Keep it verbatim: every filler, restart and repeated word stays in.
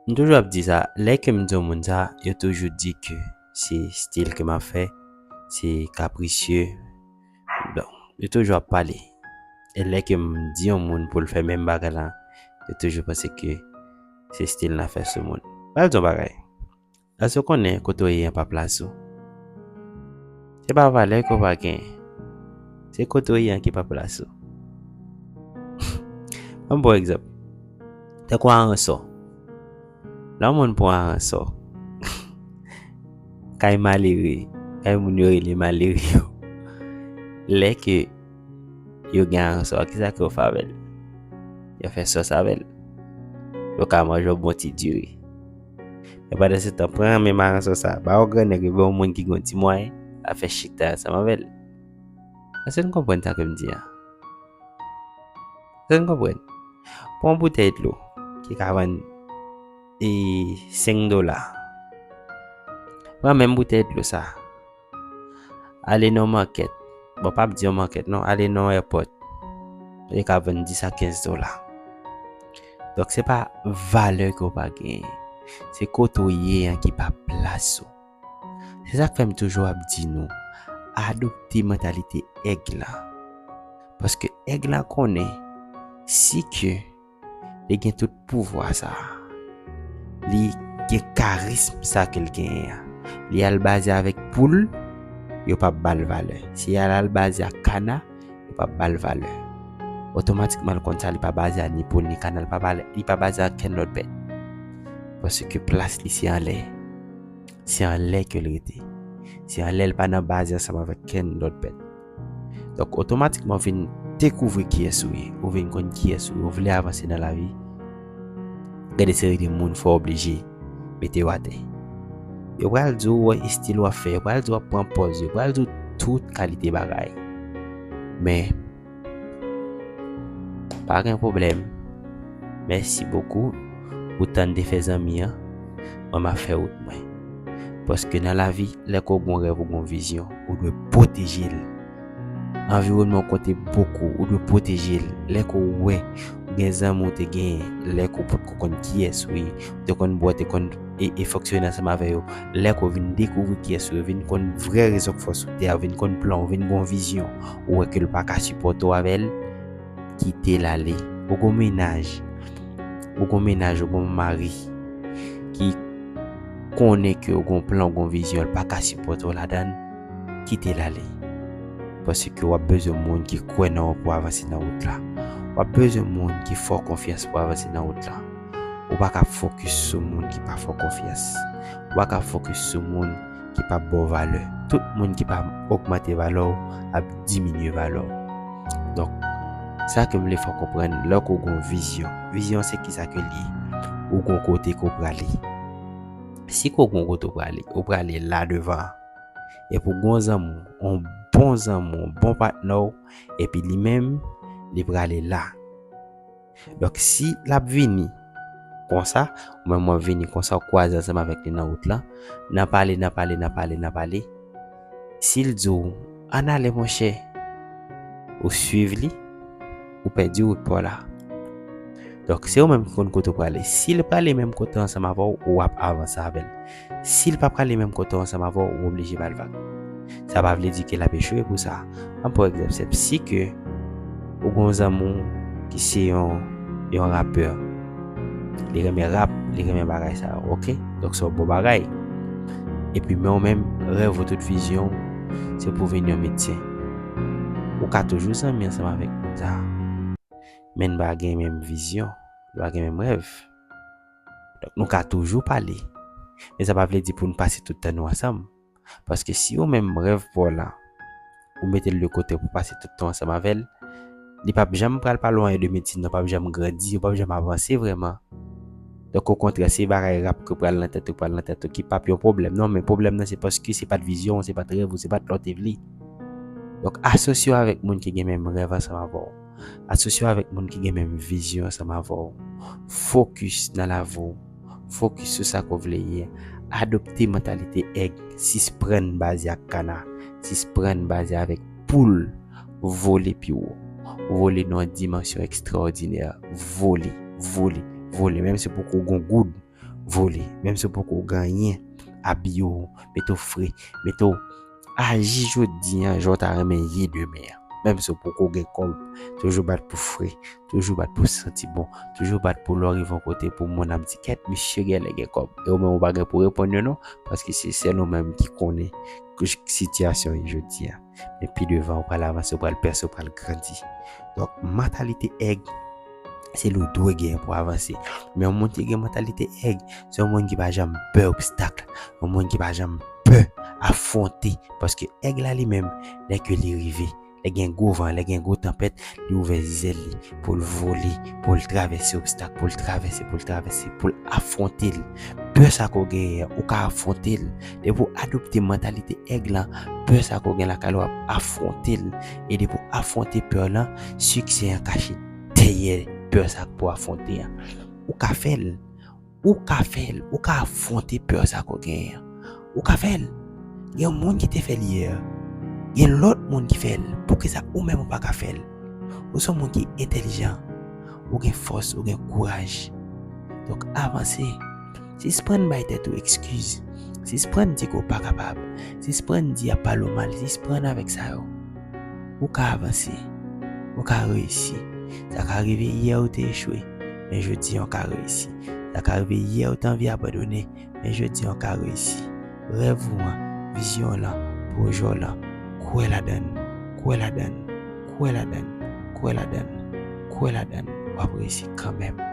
M toujou ap di sa, lè ke m di yon moun sa, yo toujou di ke se stil ke m ap fè, se kaprisye. Bon, yo toujou ap pale. E lè ke m di yon moun pou l fè menm bagay la, yo toujou panse ke se stil n ap fè sou moun. Pral di yon bagay. Èske w konnen kote w ye an pa plas ou? Se pa valè ke w pa genyen. Se kote w ye an ki pa plas ou. Ban m ba w egzanp. Tankou aransò. Lè yon moun pran aransò, kay malere, kay moun yo rele malere yo. Lè ke yo gen aransò a, kisa ke yo fè avè l? Yo fè sòs avè l. Yo ka manje yon bon ti diri. Men pandan se tan, pran menm aransò sa, ba yon grannèg oubyen yon moun ki gen yon ti mwayen, al fè chita ansanm avè l. Èske n konprann sa ke m di a? Èske n konprann? Pran yon boutèy dlo ki ka vann e senk dola. Pran menm boutèy dlo sa. Ale nan yon makèt. Bon, pa ap di yon makèt, non. Ale nan yon èpòt. Li ka vann dis a kenz dola. Donk, se pa valè ke w pa genyen. Se kote w ye an ki pa plas ou. Se sa k fè m toujou ap di nou, adopte mantalite èg la. Paske èg la konnen si ke li gen tout pouvwa sa a. Li gen karism sa ke l genyen an. Li al baze avèk poul, yo p ap ba l valè. Si y al, al baze ak kana, yo p ap ba l valè. Otomatikman, l konn sa, li pa baze a ni poul, ni kana, li pa ba-, li pa baze a kenn lòt bèt. Paske plas li se anlè. Se anlè ke l rete. Se anlè l pa nan baze ansanm avèk kenn lòt bèt. Donk, otomatikman, w vin dekouvri kiyès ou ye. Ou vin konn kiyès ou ye. Ou vle avanse nan lavi. Gade seri de moun fò oblije mete w atè. Yo pral di w wè estil w ap fè. Yo pral di w ap pran pòz. Yo pral di w tout kalite bagay. Men, pa gen pwoblèm. Mèsi bokou pou tan de fè zanmi an. Mwen, m ap fè wout mwen. Paske nan lavi, lè ke w gon rèv, ou gon vizyon, ou dwe pwoteje l. Anviwònman w konte bokou, ou dwe pwoteje l. Lè ke w wè, ou gen zanmi w te genyen, lè ke w potko konn kiyès ou ye, ou te konn bwè, te konn e, e fonksyone ansanm avè yo. Lè ke w vin dekouvri kiyès ou ye, vin konn vrè rezon k fè w sou tè a, vin konn plan w, vin gon vizyon, ou wè ke l pa ka sipòte w avè l, kite l ale. Ou gon mennaj, ou gon mennaj, ou gon mari ki konnen ke w gon plan, w gon vizyon, l pa ka sipòte w ladan l, kite l ale. Paske w ap bezwen moun ki kwè nan ou pou avanse nan wout la. W ap bezwen moun ki fè w konfyans pou avanse nan wout la. Ou pa ka fokis sou moun ki pa fè w konfyans. Ou pa ka fokis sou moun ki p ap ba w valè. Tout moun ki pa ogmante valè w ap diminye valè w. Donk, sa ke m vle fè w konprann, lè ke w gon vizyon. Vizyon se kisa ke l ye? Ou gon kote ke w prale. Si ke w gon kote w prale, ou prale la devan. Epi w gon zanmi w, yon bon zanmi w, yon bon patnè w, epi li menm, li prale la. Donk, si l ap vini konsa, ou menm w ap vini konsa, w kwaze ansanm avèk li nan wout lan, nan pale, nan pale, nan pale, nan pale, si l di w, "Ann ale, monchè," ou swiv li, ou pèdi wout pa w la. Donk, se ou menm ki konn kote w prale. Si l prale menm kote ansanm avè w, w ap avanse avè l. Si l pa prale menm kote ansanm avè w, ou oblije ba l vag. Sa pa vle di ke l ap echwe pou sa. An pran egzanp senp, si ke ou gon zanmi w ki se yon, yon rapè, li renmen rap, li renmen bagay sa yo, oke? Donk, se yon bon bagay. Epi, men w menm, rèv ou, tout vizyon w, se pou w vin yon medsen. Ou ka toujou zanmi ansanm avèk moun sa a. Men n pa gen menm vizyon, n pa gen menm rèv. Donk, nou ka toujou pale. Men sa pa vle di pou n pase tout tan nou ansanm. Paske si ou menm rèv pa w la, ou mete l de kote pou pase tout tan ansanm avè l, li p ap janm pral pale w anyen de medsin, non, p ap janm grandi, ou p ap janm avanse vrèman. Donk, okontrè, se bagay rap ke pral nan tèt ou, pral nan tèt ou, ki p ap yon pwoblèm. Non, men pwoblèm nan, se paske se pa t vizyon w, se pa t rèv ou, se pa t lè w te vle. Donk, asosye w avèk moun ki gen menm rèv ansanm avè w. Asosye w avèk moun ki gen menm vizyon ansanm avè w. Fokis nan lavi w. Fokis sou sa ke w vle ye. Adopte mantalite èg. Sispann baze ak kana. Sispann baze avèk poul. Vole pi wo. Vole nan yon dimansyon ekstraòdinè. Vole, vole, vole. Menm si poko gon goud, vole. Menm si w poko gen anyen, abiye w, mete w fre, mete w aji jodi an jan w ta renmen ye demen an. Menm si w poko gen kòb, toujou bat pou fre, toujou bat pou santi bon, toujou bat pou lè w rive yon kote pou moun ap di kèt misye genlè gen kòb. E ou menm ou pa gen pou reponn yo non, paske se sèl ou menm ki konnen sitiyasyon w ye jodi an. Men pi devan ou pral avanse, ou pral pèse, ou pral grandi. Donk, mantalite èg, se li w dwe gen pou avanse. Men yon moun ki gen mantalite èg, se yon moun ki pa janm pè obstak, yon moun ki pa janm pè afwonte, paske èg la li menm, lè ke li rive, lè gen gwo van, lè gen gwo tanpèt, li ouvè zèl li pou l vole, pou l travèse obstak, pou l travèse, pou l travèse, pou l afwonte l. Pè sa ke w genyen an, ou ka afwonte l. Depi w adopte mantalite èg lan, pè sa ke w gen lakay ou ap afwonte l. E depi w afwonte pè lan, siksè an kache dèyè pè sa ke w afwonte an. Ou ka fè l. Ou ka fè l. Ou ka afwonte pè sa ke w genyen an. Ou ka fè l. Gen yon moun ki te fè l yè. Gen lòt moun ki fè l. Poukisa ou menm ou pa ka fè l? Ou se yon moun ki entèlijan. Ou gen fòs, ou gen kouraj. Donk, avanse. Sispann bay tèt ou ekskiz. Sispann di ke w pa kapab. Sispann di y ap pale w mal. Sispann avèk sa yo. Ou ka avanse. Ou ka reyisi. Sa ka rive yè ou te echwe, men jodi an ou ka reyisi. Sa ka rive yè ou te anvi abandone, men jodi an ou ka reyisi. Rèv ou an, vizyon w lan, pwojè w lan, kwè ladan l, kwè ladan l, kwè ladan l, kwè ladan l, kwè ladan l, w ap reyisi kanmenm.